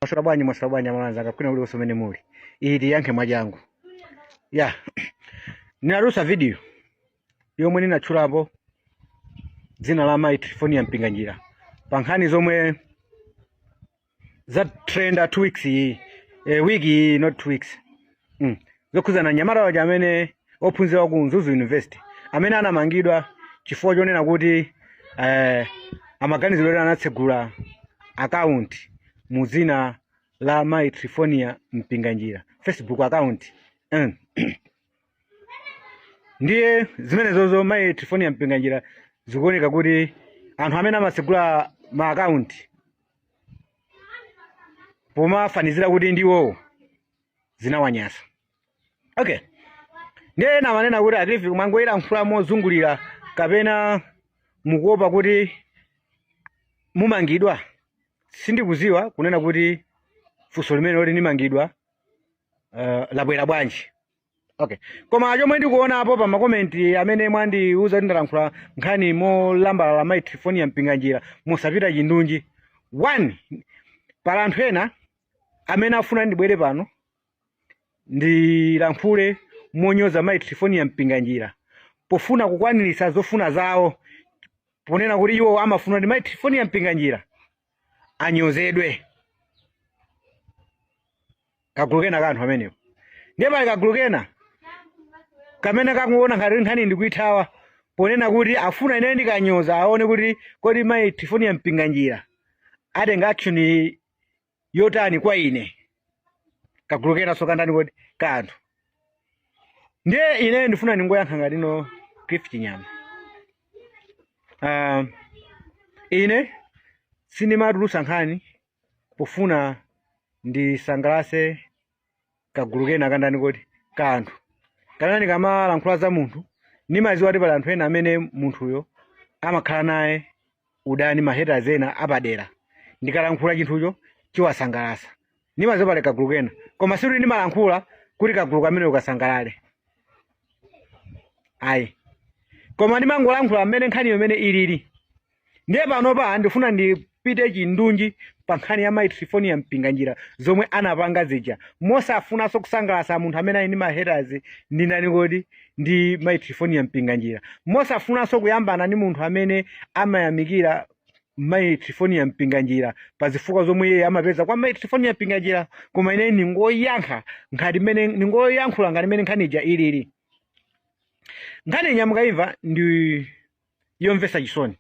Mwaswera bwanji, mwaswera bwanji amalawi anzanga kwina kulikonse kumene muli. Iyi tiyankhe mwachangu. Ya. Ndinatulutsa video yomwe ndinatchulapo dzina la mayi Trifonia Mpinganjira pa nkhani zomwe za trenda 2 weeks iyi wiki iyi, not 2 weeks, Zokhudzana mnyamata waja amene ophunzira ku Mzuzu University amene anamangidwa chifukwa chonena kuti amaganizidwa kuti anatsegula account mu dzina la mayi Trifonia Mpinganjira, Facebook account. Ndiye zimenezozo mayi Trifonia Mpinganjira zikuoneka kuti anthu amene amatsegula ma account pomafanizira kuti ndiwowo zinawanyasa. Okay, ndiye ena amanena kuti a Cliff mwangoyilankhula mozungulira kapena mukuopa kuti mumangidwa. Sindikuziwa kunena kuti funso limene loti ndimangidwa labwera bwanji. Okay, koma chomwe ndikuonapo pa makomenti amene mwandiuza kuti ndalankhula nkhani molambalala mayi Trifonia Mpinganjira mosapita chindunji, one, pali anthu ena amene afuna ndibwere pano ndilankhule monyoza mayi Trifonia Mpinganjira pofuna kukwaniritsa zofuna zawo, ponena kuti iwo amafuna kuti mayi Trifonia Mpinganjira anyozedwe. Kagulu kena ka anthu amenewo. Ndiye pali kagulu kena kamene kakuona ngati nkhani ndikuithawa, ponena kuti afuna ine ndikanyoza aone kuti kodi mayi Trifonia Mpinganjira atenga action yotani kwa ine. Kagulu kenanso kandani kodi ka anthu. Ndiye ine ndifuna ndingoyankha ngati no Cliff Chinyama. Ine sindimatulutsa nkhani pofuna ndisangalase kagulu kena kandani kodi ka anthu, kapena ndikamalankhula za munthu ndimadziwa kuti pali anthu ena amene munthuyo amakhala naye udani, ma haters ena apadera, ndikalankhula chinthucho chiwasangalasa. Ndimadziwa pali kagulu kena, koma sikuti ndimalankhula kuti kagulu kamene kasangalale, ayi, koma ndimangolankhula mmene nkhani imene ilili. Ndiye panopa ndifuna ndipite chindunji pa nkhani ya mayi Trifonia Mpinganjira zomwe anapanga zija, mosafunanso kusangalasa munthu amene ali ndi ma haters ndi ndani kodi ndi mayi Trifonia Mpinganjira, mosafunanso kuyambana ndi munthu amene amayamikira mayi Trifonia Mpinganjira pa zifukwa zomwe iye amapeza kwa mayi Trifonia Mpinganjira. Koma ine ningoyankha ngati mmene ningoyankhula ngati mmene nkhani ija ilili. Nkhani ija mukayimva ndi yomvetsa chisoni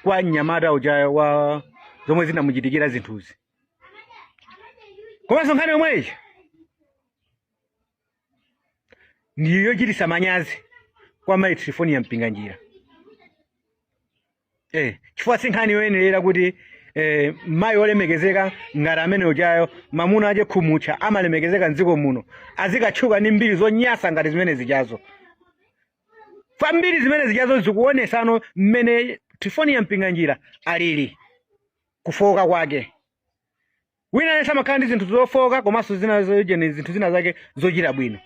kwa mnyamata uja wa zomwe zinamuchitikira zinthuzi, komanso nkhani yomwe ija ndi yochititsa manyazi kwa mayi Trifonia Mpinganjira, chifukwa si nkhani yoyenerera kuti mayi olemekezeka ngati amene ujayo, mamuna ache Khumutcha amalemekezeka mdziko muno, azikatchuka ndi mbiri zonyasa ngati zimene zijazo. Kwambiri zimene zijazo zikuonesano mmene Trifonia Mpinganjira alili kufoka kwake. Wina aliyense amakhala ndi zinthu zofoka komanso zina zojeni zinthu zina zake zochita bwino.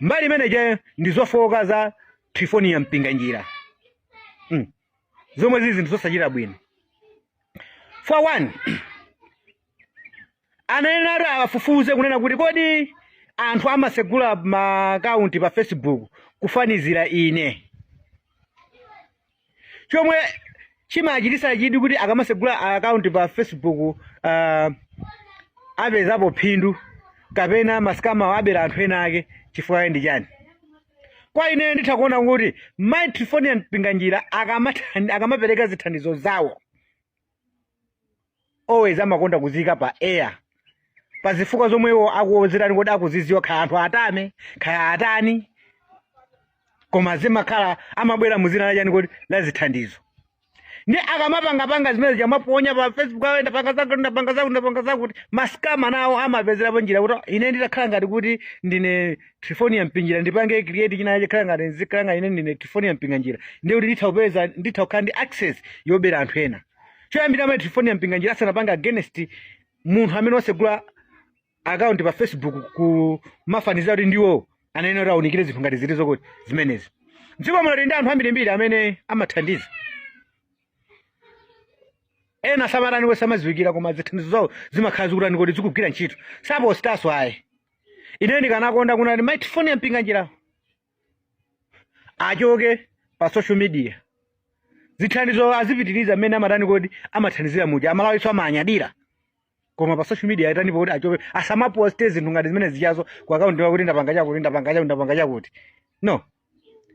Mbali imene ijayo ndi zofoka za Trifonia Mpinganjira, zomwe zili zinthu zosachita bwino. For one, ananena kuti afufuze kunena kuti kodi anthu amasegula maakaunti pa Facebook kufanizira ine, chomwe chimachitisa chidwi kuti akamasegula akaunti pa Facebook apezapo phindu kapena ma scammer abera anthu ena ake, chifukwa ndi chani? Kwa ine nditha kuona kuti mayi Trifonia Mpinganjira akamapereka zithandizo zawo always amakonda kuziyika pa air pa zifukwa zomwe iwo akuwozerani kodi akuziziwa, kaya anthu atame kaya atani, koma zimakhala amabwera muzina la chani kodi la zithandizo. Ndi akamapangapanga zimene chamaponya pa Facebook, awe ndapanga zakuti, ndapanga zakuti, ndapanga zakuti, ma scammer nawo amapezerapo njira kuti ine nditakhala ngati kuti ndine Trifonia Mpinganjira, ndipange create china chikhala ngati nzikhala ngati ine ndine Trifonia Mpinganjira, ndiye kuti nditha kupeza, nditha kukhala ndi access yobera anthu ena. Choyambira mayi Trifonia Mpinganjira asanapanga against munthu amene wasegula account pa Facebook kumafanizira kuti ndiwo, anene kuti aunikire zinthu ngati zili zokuti zimenezi. Mdziko muno tili ndi anthu ambirimbiri amene amathandiza. Ena samatani kodi, samaziwikira, koma zithandizo zawo zimakhala zikutani kodi, zikugwira ntchito. Sapostaso ayi. Ine ndikanakonda kunati Mai Triephonia Mpinganjira achoke pa social media, zithandizo azipitiriza mmene amatani kodi, amathandizira muja, Amalawiso amanyadira. Koma pa social media ayitanipo kuti achoke, asamaposte zinthu ngati zimene zichazo ku akaunti kuti ndapanga chakuti, ndapanga chakuti, ndapanga chakuti. No,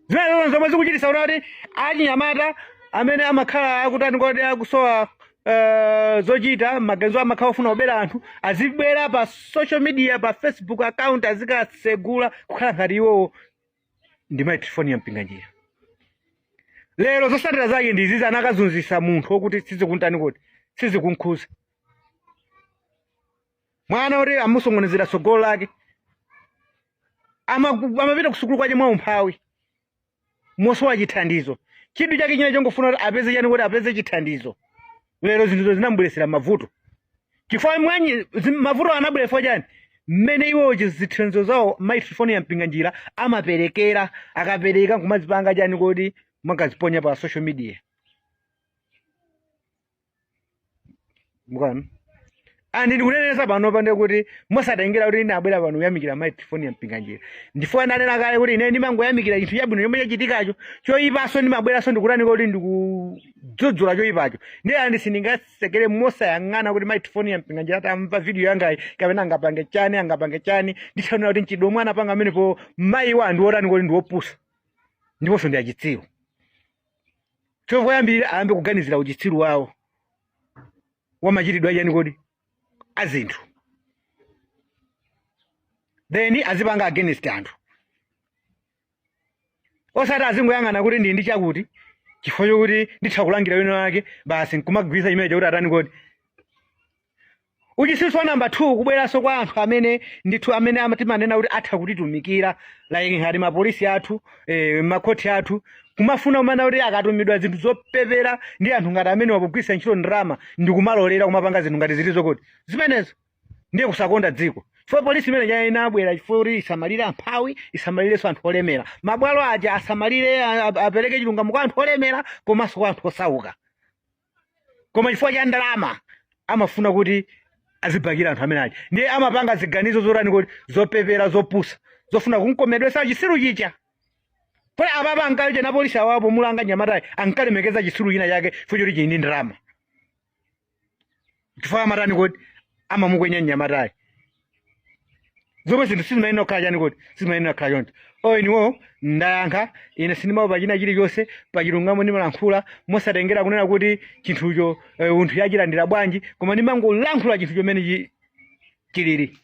zimene zomwe zikuchitisa kuti achinyamata amene amakhala akutani kodi, akusowa zochita, maganizo amakhala ofuna kubera anthu, azibwera pa social media, pa Facebook account azikasegula kukhala ngati iwowo ndi Mai Triephonia Mpinganjira. Lero zotsatira zake ndi izizi: anakazunzisa munthu wokuti sizikuntani kodi, sizikunkhuza, mwana kuti amusongonezera tsogolo lake. Amapita kusukulu kwache mwa umphawi, mosowa chithandizo. Chidwi chake china chongofuna kuti apeze chani kuti, apeze chithandizo. Lero zinthuzo zinambweresera mavuto chifukwa mwanyi mavuto anabwera chifukwa chani? Mmene iwo zithandizo zawo Mai Triephonia Mpinganjira amaperekera, akapereka nkumazipanga chani kodi, makaziponya pa social media. Mukana andi ndikunenesa pano pande kuti mosatengera kuti ine abwera pano kuyamikira Mai Triephonia Mpinganjira, ndifuna ndanena kale kuti ine ndimangoyamikira chinthu chabwino chomwe chachitikacho. Choyipaso ndimabweranso ndikutani kodi, ndikudzudzula choyipacho. Ndiye andi sindingasekere mosayang'ana kuti Mai Triephonia Mpinganjira atamva video yangayi kapena angapange chani, angapange chani. Ndithanena kuti mchidwe anapanga amenepo mayiwa ndi wotani kodi, ndi wopusa ndiponso ndi achitsiru. Choyambirira ayambe kuganizira uchitsiru wawo wamachitidwe achani kodi, azinthu, then azipanga against anthu, osati azingoyang'ana kuti ndi chakuti chifukwa chokuti nditha kulangira wina wake, basi nkumagwiritsa chimene chakuti atani kodi. Uchitsiru wa namba 2 kubweranso kwa anthu amene ndithu amene timanena kuti atha kutitumikira, like ngati mapolisi athu, makhoti athu, kumafuna kumana kuti akatumidwa zinthu zopepera ndi anthu ngati amene wapogwiritsa ntchito ndalama ndi kumalolera kumapanga zinthu ngati zilizo kuti zimenezo, ndiye kusakonda dziko. Chifukwa polisi imene chaya inabwera chifukwa kuti isamalire amphawi, isamalirenso anthu olemera. Mabwalo aja asamalire, apereke chilungamo kwa anthu olemera komanso kwa anthu osauka. Koma chifukwa cha ndalama amafuna kuti azibakira anthu amene aja, ndiye amapanga ziganizo zotani kuti, zopepera, zopusa, zofuna kumkomedwesa chisiru chicha. Pole apapa ankalije na polisi awapo mulanga nyamatayi ankalemekeza chisiru china chake chifukwa choti chili ndi ndalama, chifukwa amatani kuti, amamukwenya mnyamatayi, zomwe zinthu sizimayenera kukhala chani kuti, sizimayenera kukhala choncho. Oiniwo ndayankha. Ine sindimaopa china chilichonse. Pachilungamo ndimalankhula mosatengera kunena kuti chinthucho munthu yachilandira bwanji, koma ndimangolankhula chinthu chomene chilili.